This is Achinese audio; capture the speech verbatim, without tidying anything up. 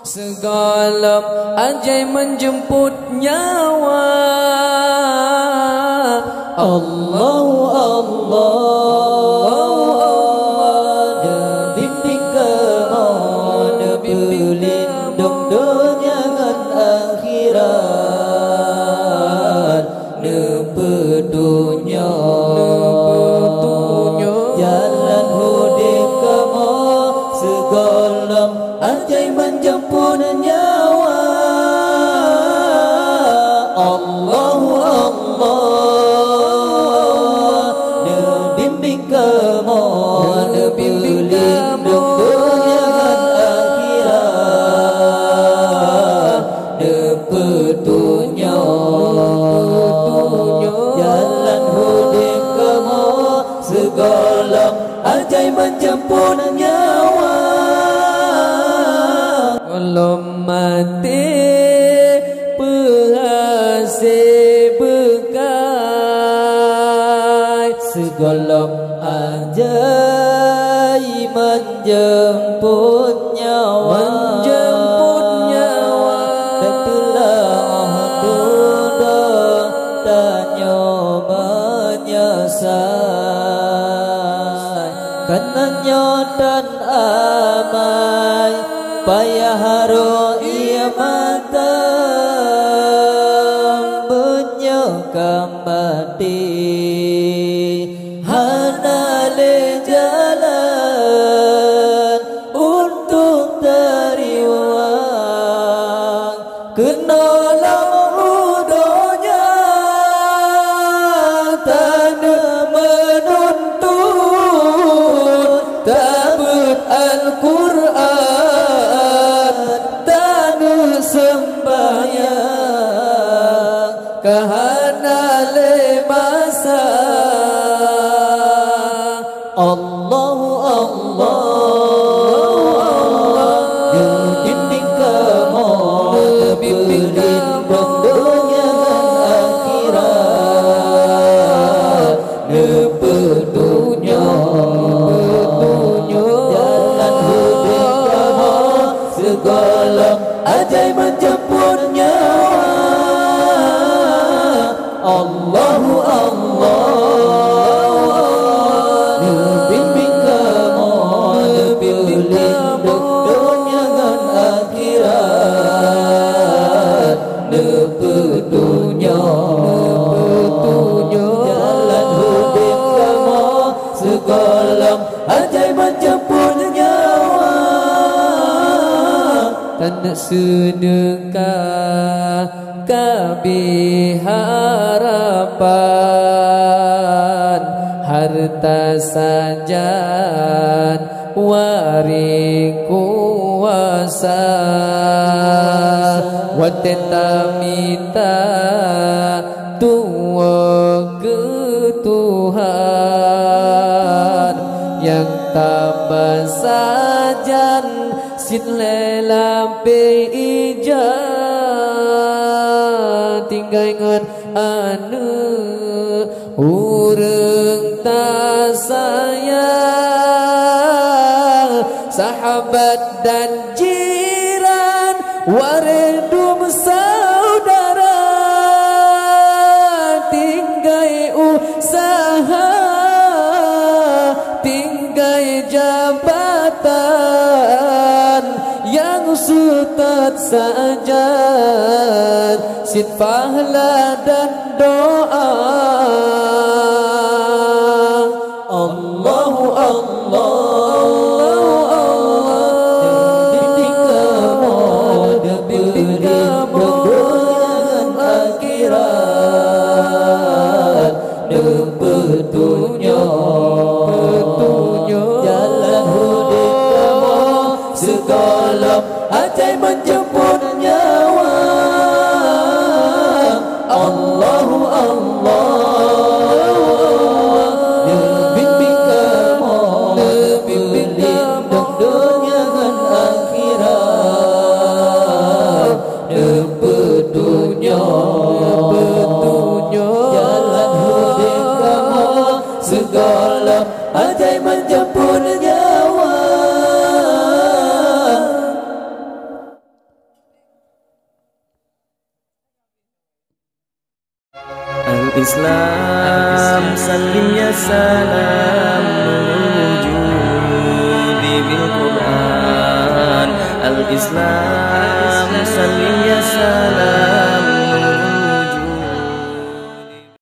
Sigohlom ajai meujeumpot nyawa. Allahu, Allahu, neubimbéng kamoe, neupeulindong donya ngon akhirat. Neupeutunyok jalan udép kamoe, sigohlom ajai meujeumpot nyawa. Allahu, Allah, neubimbéng kamoe, neubimbéng kamoe, neupeulindong donya ngon akhirat. Neupeutunyok jalan udép kamoe, sigohlom ajai meujeumpot nyawa. Gohlom maté peuhase beukai, sigohlom ajai meujeumpot nyawa. Meujeumpot nyawa. Dan teulah dudoe tanyoe meunyeusai. Kana nyoe tan amai, payah rhot ié mata. Meunyoe ka maté, hana lé jalan untuk tariwang. Keunoe lam u donya taneuh meununtut, tabeuet Al-Qur'an, taneuh seumbahyang, ka hana lé masa. Allahu, Allah, neubimbéng kamoe, neubimbéng kamoe, donya ngon akhirat. Neupeutunyok jalan udép kamoe, sigohlom ajai meujeumpot nyawa. Allahu, Allah, neubimbéng kamoe, neupeulindong donya ngon akhirat. Neupeutunyok jalan udép kamoe, sigohlom ajai meujeumpot nyawa. Tanyoe seudeukah kabéh harapan, harta sajan, waréh kuasa. Watée tamita tuwoe keu Tuhan, nyang tameusajan cit lé lapéh ija, tinggai ngon aneuëk ureuëng tasayang, sahabat dan jiran, waréh dum saudara. Tinggai usaha, tinggai jabatan, nyang seutôt sajan cit pahala dan doa. Allahu, Allah, neubimbéng kamoe, neubimbéng kamoe, donya ngon akhirat. Neupeutunyok jalan udép kamoe, sigohlom ajai meujeumpot nyawa. Allahu, Allah, neubimbéng kamoe, neupeulindong donya ngon akhirat. Neupeutunyok jalan udép kamoe, sigohlom ajai meujeumpot nyawa. Islam, sallim ya salam, menuju di bil Quran. Al-Islam, sallim ya salam,